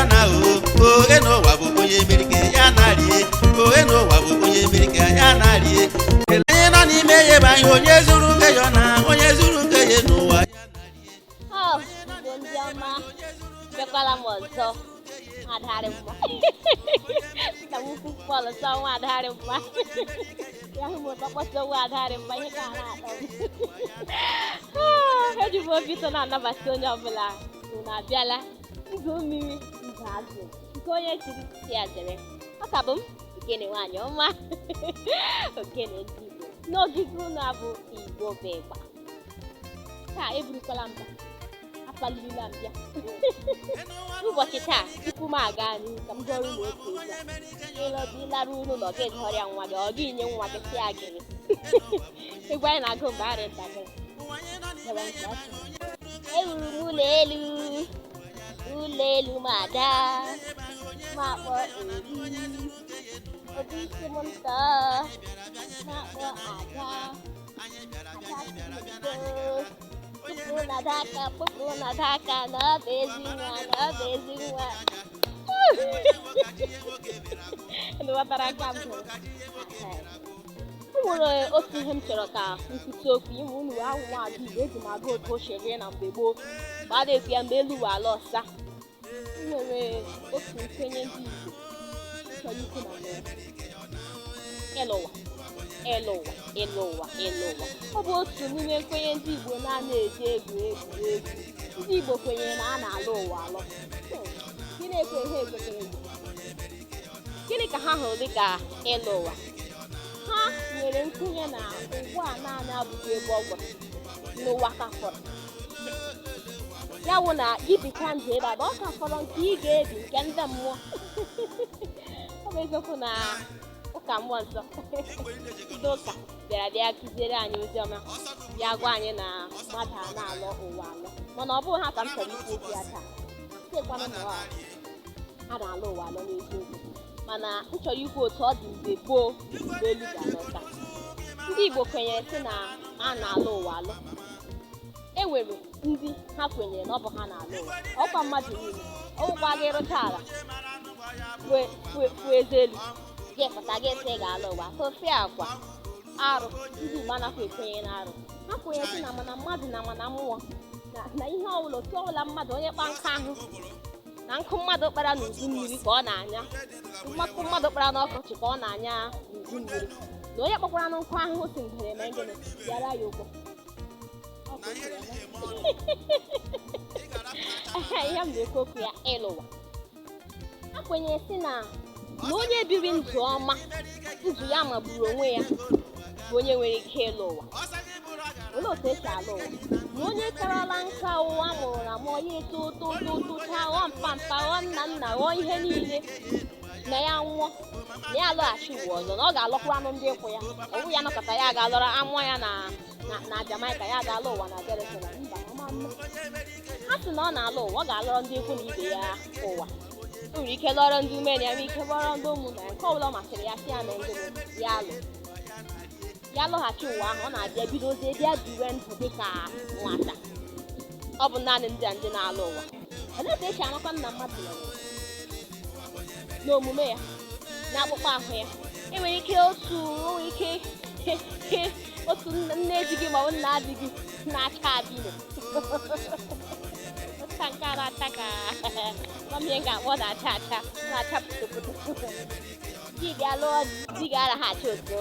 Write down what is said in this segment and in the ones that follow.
ya na o ohe n'ụwa bụ onye merike ya na-arie, ohe n'ụwa bụ onye merike ya na-arie. Onye nọ n'ime ya ebe anyị, onye zuru nke ya na onye zuru nke ya n'ụwa ya na-arie. Ọ Igbo ndị ọma, bịakwala m ọzọ. Adarị mma na m ukwu Pọl sọ nwa adarị mma ya hụ m ụtọ kpọsọ nwa adarị mma ihe ka a na-akpọ m. Eji m obi ụtọ na-anabata onye ọbụla. Unu abịala ndụ mmiri, ndụ azụ, nke onye chiri si ya zere. Ọ ka bụ m, Ogene nwaanyị ọma, Ogene ndị Igbo n'ogige unu abụ Igbo bụ ịgba. Taa eburukwala mba apalirila m bịa n'ụbọchị taa. Tupu m aga n'ihu, ka m gụọrọ unu otu egwu a. Ịlọdụ ịlara ụlọ gị, zụọrịa nwa gị, ọ gị nye nwa gị sị ya gịrị egwu anyị na-agụ mgbe arị ntakịrị. Gere ntị, ọ sị, ewuru m ụlọ elu, ụlọ elu ma daa, ma kpọ obi obi isi m ntọ, ma kpọ ada ada si m ndo kpụpụ na aka, kpụpụ na aka, na ọ bụ ezi nwa, na ọ bụ ezi nwa. Ndị ghọtara aka m hụrụ. O nwere otu ihe m chọrọ ka m kwute okwu ime unu. Ahụ nwaada Igbo eji m aga otu o si rie na mgbe gboo, mgbe a na-ekwu ya, mgbe elu wee ala ọsa. O nwere otu nkwenye ndị Igbo chọrọ ikwu na mbụ: ịlụ ụwa, ịlụ ụwa, ịlụ ụwa, ịlụ ụwa. Ọ bụ otu n'ime nkwenye ndị Igbo na-ana eji egwu egwuregwu. Ndị Igbo kwenyere na a na-alụ ụwa alụ. Gịnị ekwe ha ekwetere? Gịnị ka ha hụrụ dịka ịlụ ụwa? Ha nwere nkwenye na ụwa a naanị abụghị ebe ọ gwụrụ, n'ụwa ka fọrọ. Ya wụ na ibicha ndụ ebe a, na ọ ka fọrọ nke ị ga-ebi nke ndị mmụọ. Ọ bụ eziokwu na ụka mmụọ nsọ, ndị ụka bịara bịa kụziere anyị ozi ọma, bịa gwa anyị na mmadụ a na-alọ ụwa alọ, mana ọ bụghị ha ka m chọrọ ikwu okwu ya taa. Sịkwanụ na a na-alọ ụwa alọ n'eziokwu, mana m chọrọ ikwu otu ọ dị mgbe gboo, mgbe elu ga-alọta. Ndị Igbo kwenyere sị na a na-alọ ụwa alọ. E nwere ndị ha kwenyere na ọ bụ ha na-alụ ụwa, ọkwa mmadụ niile ọgwụkwa gị rụcha ala fụ eze elu gị pụta gị sị ga-alụ ụwa tụfịa akwa arụ. Ndị Igbo anakwa ekwenye na arụ. Ha kwenyere sị na mana mmadụ na mana mmụọ na ihe ọbụla, otu ọbụla mmadụ onye kpa nka ahụ na nkụ mmadụ kpara n'udu mmiri ka ọ na-anya, nkụ mmadụ kpara n'ọkọchị ka ọ na-anya n'udu mmiri, na onye kpakwara na nkụ ahụhụ si ngwere mee gịnị bịara ya ụgwọ. Ọ bụ otu eme. Ihe m na-ekwu okwu ya, ịlụ ụwa. Ha kwenyere sị na onye biri ndụ ọma, ndụ ya magburu onwe ya, bụ onye nwere ike ịlụ ụwa. Olee otu esi alụ ụwa? Na onye karala nka ụwa mụrụ na mụọ ya eto to to tochaa, ghọọ mpa mpa, ghọọ nna nna, ghọọ ihe niile, na ya nwụọ, na ya alọghachi ụwa ọzọ, na ọ ga-alọkwanụ ndị ịkwụ ya. Ọ bụghị ya nọkọta ya ga-alọrọ amụọ ya na Jamaica, ya ga-alụ ụwa na Jerusalem. Mba, ọma mma. Ha sị na ọ na-alụ ụwa, ọ ga-alọrọ ndị ikwu na ibe ya ụwa. O nwere ike lọrọ ndị ume ya, nwere ike lọrọ ndị ụmụnna ya, nke ọbụla ọ masịrị ya, sị ya mee ndị ya alụ ya lọghachi ụwa ahụ. Ọ na-abịa bidozie bịa biwe ndụ dịka nwata. Ọ bụ naanị ndị a ndị na-alụ ụwa. Olee otu esi amakwa nna mmadụ nọ n'omume ya na akpụkpọ ahụ ya? Enwere ike otu o nwere ike otu nne di gị ma ọ bụ nna di gị na-acha albino ụcha nke a na-acha ka ihe ga-akpọ na-acha acha, na-acha pụtụpụtụ, gị bịa lụọ di gị araghachi otu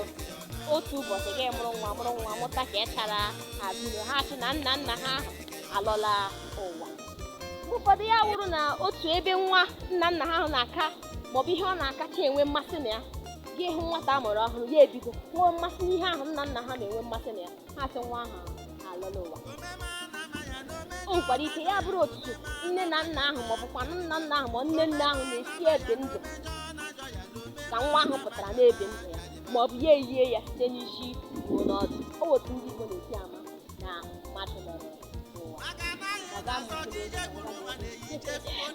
otu ụbọchị, gị mụrụ nwa, mụrụ nwa, mụta ka ị chara albino, ha sị na nna nna ha alọla ụwa. Mgbe ụfọdụ ya wụrụ na otu ebe nwa nna nna ha ahụ na-aka maọbụ ihe ọ na-akacha enwe mmasị na ya, gị hụ nwata a mụrụ ọhụrụ, ya ebido nwee mmasị n'ihe ahụ nna nna ha na-enwe mmasị na ya, ha sị nwa ahụ alọla ụwa. O nwekwara ike ya bụrụ otu nne na nna ahụ maọbụkwa nna nna ahụ ma nne nne ahụ na-esi ebe ndụ ka nwa ahụ pụtara n'ebe ndụ ya, maọbụ ya eyie ya site n'isi ruo n'ọdụ. O otu ndị Igbo na-esi ama na mmadụ lọrọ ụwa.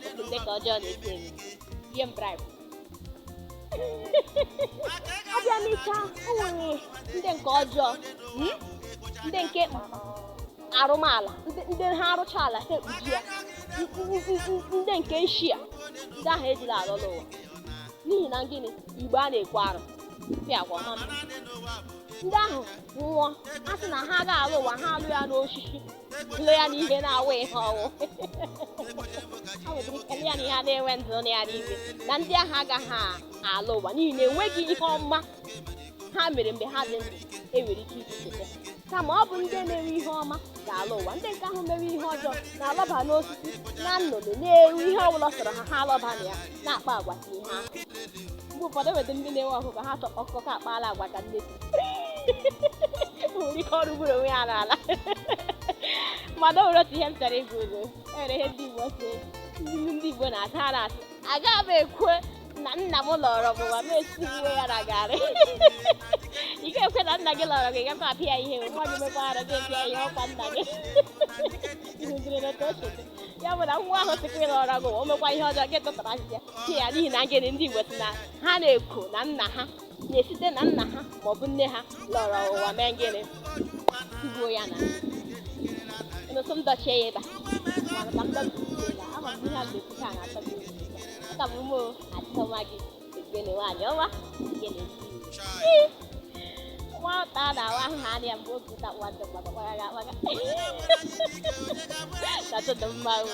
Otu ndị ka ọjọọ na-esi eme ihe m bribe abịa mechaa. O nwere ndị nke ọjọọ, ndị nke arụmala, ndị ha arụcha ala ha ekpuchi ya, ndị nke nshi a, Ndị ahụ ejila alọla ụwa n'ihi na gịnị? Igbo a na-ekwu arụ pịa agwa ọma mma. Ndị ahụ nwụọ, a sị na ha ga-alụ ụwa, ha alụ ya n'osisi, lụ ya n'ihe na-awụ ihe ọwụ, ha nwetara ike lụ ya n'ihe a na-enwe ndụ na ya n'ime, na ndị ahụ agaghị alụ ụwa n'ihi na enweghị ihe ọma ha mere mgbe ha dị ndụ enwere ike iji cheta. Kama ọ bụ ndị mere ihe ọma ga-alụ ụwa. Ndị nke ahụ mere ihe ọjọọ na-alọba n'osisi na nnụnụ na-eru ihe ọbụla sọrọ ha, ha alọba na ya, na-akpa agwa ka ihe ahụ. Mgbe ụfọdụ enweta ndị na-enwe ọkụkọ, ha sọ ọkụkọ akpaala agwa ka nne nwere ike ọrụ gburu onwe ya n'ala. Mana o nwere otu ihe m chọrọ ịgwa unu. E nwere ihe ndị Igbo si, ndị Igbo na-ata, ha na-asị, agaghị m ekwe na nna m lọrọ m ụwa ma esigbuo ya na garị. Ị ga-ekwe na nna gị lọrọ gị gakwa apịa ya ihe? Nwa gị mekwa arụ, gị pịa ihe, ọkwa nna gị ịhụziri n'otu o si dị. Ya bụ na nwa ahụ sịkwa ịlọrọ gị ụwa, o mekwa ihe ọjọọ, gị tụtara azịza pịa ya. N'ihi na gịnị? Ndị Igbo sị na ha na-ekwo na nna ha na-esite na nna ha maọbụ nne ha lọrọ ụwa mee gịnị? Tigbuo ya na nso. M dọchie ya ebe a, mana ka m dọchie ya, ama m ihe a ga-ekwu ka a na-atọ gị ụtọ. Aka bụ m achọma gị ekene nwaanyị ọma nke na-esi nwata a na-awa ahụ ha anya mgbe oge ụta nwa ndị mmadụ gbara akpaga na tụtụ mmanwụ.